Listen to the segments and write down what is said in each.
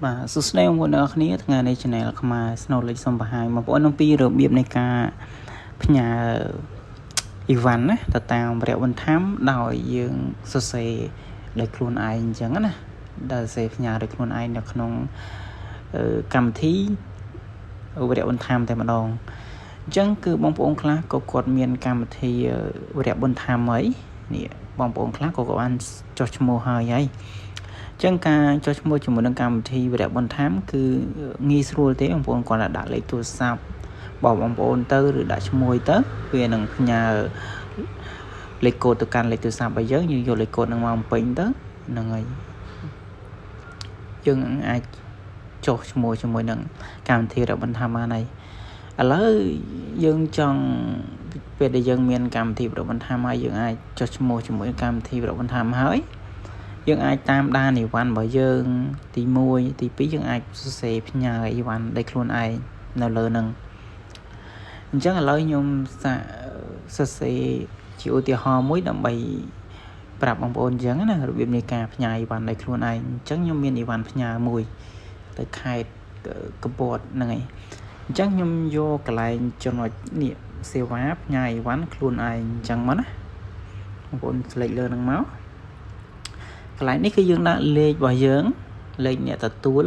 បាទសួស្តីបងប្អូនទាំងអស់គ្នាថ្ងៃនេះ Channel ខ្មែរ Snow Lake សូមបង្ហាញបងប្អូនអំពីរបៀបនៃការផ្ញើអីវ៉ាន់ណាទៅតាមវរៈបន្ថែមដោយយើងសរសេរដោយខ្លួនឯងអញ្ចឹងណាដែលសរសេរផ្ញើដោយខ្លួនឯងនៅក្នុងកម្មវិធីវរៈបន្ថែមតែម្ដងអញ្ចឹងគឺបងប្អូនខ្លះក៏គាត់មានកម្មវិធីវរៈបន្ថែមហើយនេះបងប្អូនខ្លះក៏គាត់បានចុះឈ្មោះហើយហើយចឹងការចុះឈ្មោះជាមួយនឹងកម្មវិធីវរៈបន្ថែមគឺងាយស្រួលទេបងប្អូនគ្រាន់តែដាក់លេខទូរស័ព្ទរបស់បងប្អូនទៅឬដាក់ឈ្មោះទៅវានឹងផ្ញើលេខកូដទៅកាន់លេខទូរស័ព្ទរបស់យើងយើងយកលេខកូដនឹងមកបំពេញទៅហ្នឹងហើយយើងអាចចុះឈ្មោះជាមួយនឹងកម្មវិធីវរៈបន្ថែមបានហើយឥឡូវយើងចង់ពេលដែលយើងមានកម្មវិធីវរៈបន្ថែមហើយយើងអាចចុះឈ្មោះជាមួយកម្មវិធីវរៈបន្ថែមហើយយើងអាចតាមដានអីវ៉ាន់របស់យើងទី1ទី2យើងអាចសរសេរផ្ញើអីវ៉ាន់ដោយខ្លួនឯងនៅលើនឹងអញ្ចឹងឥឡូវខ្ញុំសាកសរសេរជាឧទាហរណ៍មួយដើម្បីប្រាប់បងប្អូនអញ្ចឹងណារបៀបនៃការផ្ញើអីវ៉ាន់ដោយខ្លួនឯងអញ្ចឹងខ្ញុំមានអីវ៉ាន់ផ្ញើមួយទៅខេត្តកំពតហ្នឹងហើយអញ្ចឹងខ្ញុំយកកន្លែងចំណុចនេះសេវាផ្ញើអីវ៉ាន់ខ្លួនឯងអញ្ចឹងមកណាបងប្អូនស្លេកលើហ្នឹងមកកន្លែងនេះគឺយើងដាក់លេខរបស់យើងលេខអ្នកទទួល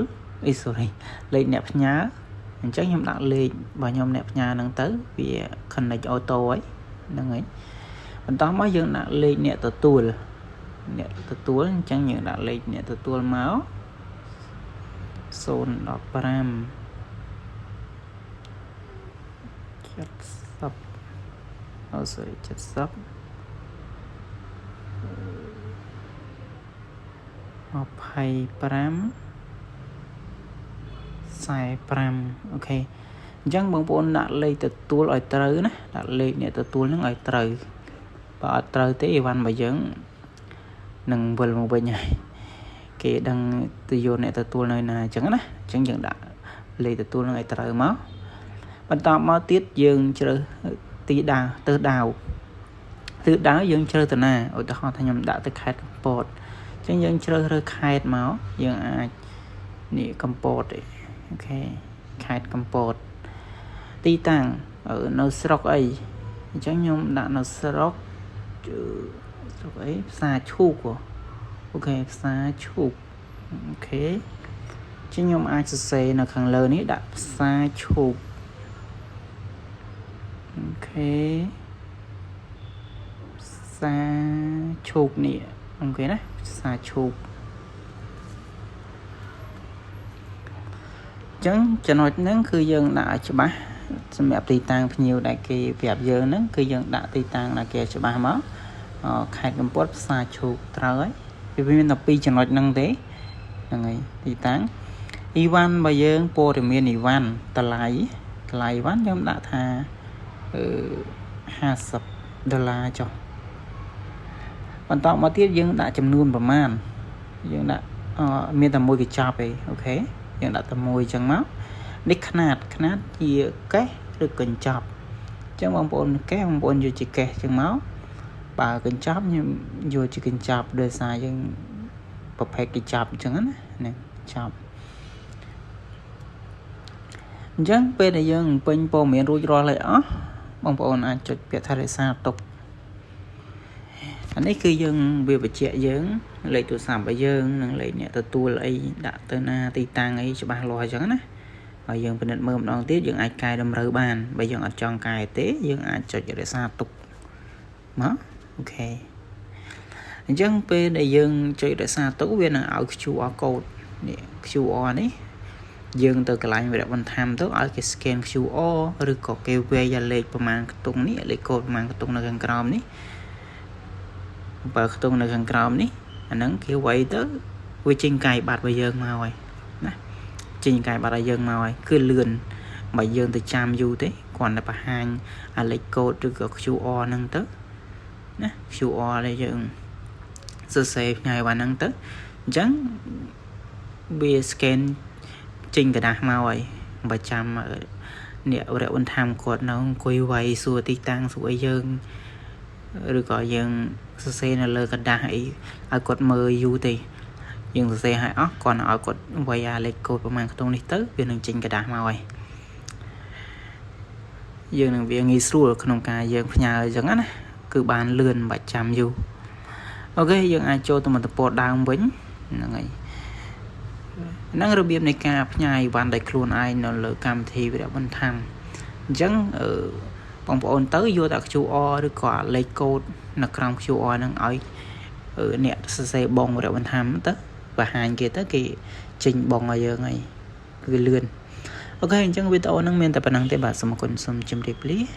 អី sorry លេខអ្នកផ្ញើអញ្ចឹងខ្ញុំដាក់លេខរបស់ខ្ញុំអ្នកផ្ញើហ្នឹងទៅវា connect auto ហើយហ្នឹងហើយបន្តមកយើងដាក់លេខអ្នកទទួលអ្នកទទួលអញ្ចឹងយើងដាក់លេខអ្នកទទួលមក015 70អូ sorry 70 25 45 OK អញ្ចឹងបងប្អូនដាក់លេខទទួលឲ្យត្រូវណាដាក់លេខអ្នកទទួលនឹងឲ្យត្រូវបើអត់ត្រូវទេអីវ៉ាន់របស់យើងនឹងវិលមកវិញហើយគេដឹងទៅយកអ្នកទទួលនៅណាអញ្ចឹងណាអញ្ចឹងយើងដាក់លេខទទួលនឹងឲ្យត្រូវមកបន្តមកទៀតយើងជ្រើសទីដាវទៅដាវទិសដៅយើងជ្រើសទៅណាឧទាហរណ៍ថាខ្ញុំដាក់ទៅខេត្តកំពតអញ្ចឹងយើងជ្រើសរើសខេត្តមកយើងអាចនេះកំពតទេ OK ខេត្តកំពតទីតាំងនៅស្រុកអីអញ្ចឹងខ្ញុំដាក់នៅស្រុកស្រុកអីផ្សារឈូក OK ផ្សារឈូក OK ចឹងខ្ញុំអាចសរសេរនៅខាងលើនេះដាក់ផ្សារឈូក OK ផ្សារឈូកនេះ OK ណាផ្សារឈូកចឹងចំណុចហ្នឹងគឺយើងដាក់ឲ្យច្បាស់សម្រាប់ទីតាំងភ្ញៀវដែលគេប្រាប់យើងហ្នឹងគឺយើងដាក់ទីតាំងដែលគេច្បាស់មកខេត្តកំពតផ្សារឈូកត្រូវហើយវាមានតែពីរចំណុចហ្នឹងទេហ្នឹងហើយទីតាំងអីវ៉ាន់របស់យើងព័ត៌មានអីវ៉ាន់តម្លៃតម្លៃអីវ៉ាន់ខ្ញុំដាក់ថាអឺ50ដុល្លារចុះបន្តមកទៀតយើងដាក់ចំនួនប្រមាណយើងដាក់មានតែមួយកញ្ចប់ឯង OK យើងដាក់តែមួយអញ្ចឹងមកនេះຂະຫນាតຂະຫນាតជាកេះឬកញ្ចប់អញ្ចឹងបងប្អូនកេះបងប្អូនយកជាកេះអញ្ចឹងមកបើកញ្ចប់ខ្ញុំយកជាកញ្ចប់ដោយសារយើងប្រភេទកញ្ចប់អញ្ចឹងណានេះចប់អញ្ចឹងពេលដែលយើងពេញព័ត៌មានរួចរាល់ហើយអស់បងប្អូនអាចចុចពាក្យថារក្សាទុកអានេះគឺយើងវាបញ្ជាក់យើងលេខទូរស័ព្ទរបស់យើងនិងលេខអ្នកទទួលអីដាក់ទៅណាទីតាំងអីច្បាស់លាស់អញ្ចឹងណាហើយយើងពិនិត្យមើលម្ដងទៀតយើងអាចកែតម្រូវបានបើយើងអត់ចង់កែទេយើងអាចចុចរក្សាទុកមក OK អញ្ចឹងពេលដែលយើងចុចរក្សាទុកវានឹងឲ្យ QR code នេះ QR នេះយើងទៅកន្លែងវរៈបន្ថែមទៅឲ្យគេ scan QR ឬក៏គេវាយលេខប្រមាណខ្ទង់នេះលេខកូដប្រមាណខ្ទង់នៅខាងក្រោមនេះបើខ្ទង់នៅខាងក្រោមនេះអាហ្នឹងគេវាយទៅវាចេញកាយបាត់របស់យើងមកហើយណាចេញកាយបាត់ឲ្យយើងមកហើយគឺលឿនបើយើងទៅចាំយូរទេគ្រាន់តែបង្ហាញអាលេខកូដឬក៏ QR ហ្នឹងទៅណា QR ដែលយើងសរសេរផ្ញើបានហ្នឹងទៅអញ្ចឹងវា scan ចេញក្រដាសមកហើយបើចាំអ្នកវរៈបន្ថែមគាត់នៅអង្គុយវាយសួរទីតាំងសួរអីយើងឬក៏យើងសរសេរនៅលើក្រដាសអីឲ្យគាត់មើលយូរទេ យើងសរសេរឲ្យអស់គាត់ឲ្យគាត់វាយអាលេខកូដប្រហែលខ្ទង់នេះទៅវានឹងចេញក្រដាសមកហើយយើងនឹងវាងាយស្រួលក្នុងការយើងផ្ញើអញ្ចឹងណាគឺបានលឿនមិនបាច់ចាំយូរ OK យើងអាចចូលទៅមកទំព័រដើមវិញហ្នឹងហើយហ្នឹងរបៀបនៃការផ្ញើអីវ៉ាន់ដោយខ្លួនឯងនៅលើកម្មវិធីវីរៈប៊ុនថាំអញ្ចឹងអឺបងប្អូនទៅយកតែ QR ឬក៏លេខកូដនៅក្រោម QR ហ្នឹងឲ្យអ្នកសរសេរបង់វីរៈប៊ុនថាំទៅបង្ហាញគេទៅគេចេញបងឲ្យយើងហើយគឺលឿន OK អញ្ចឹងវីដេអូហ្នឹងមានតែប៉ុណ្ណឹងទេបាទសូមអរគុណសូមជម្រាបលា។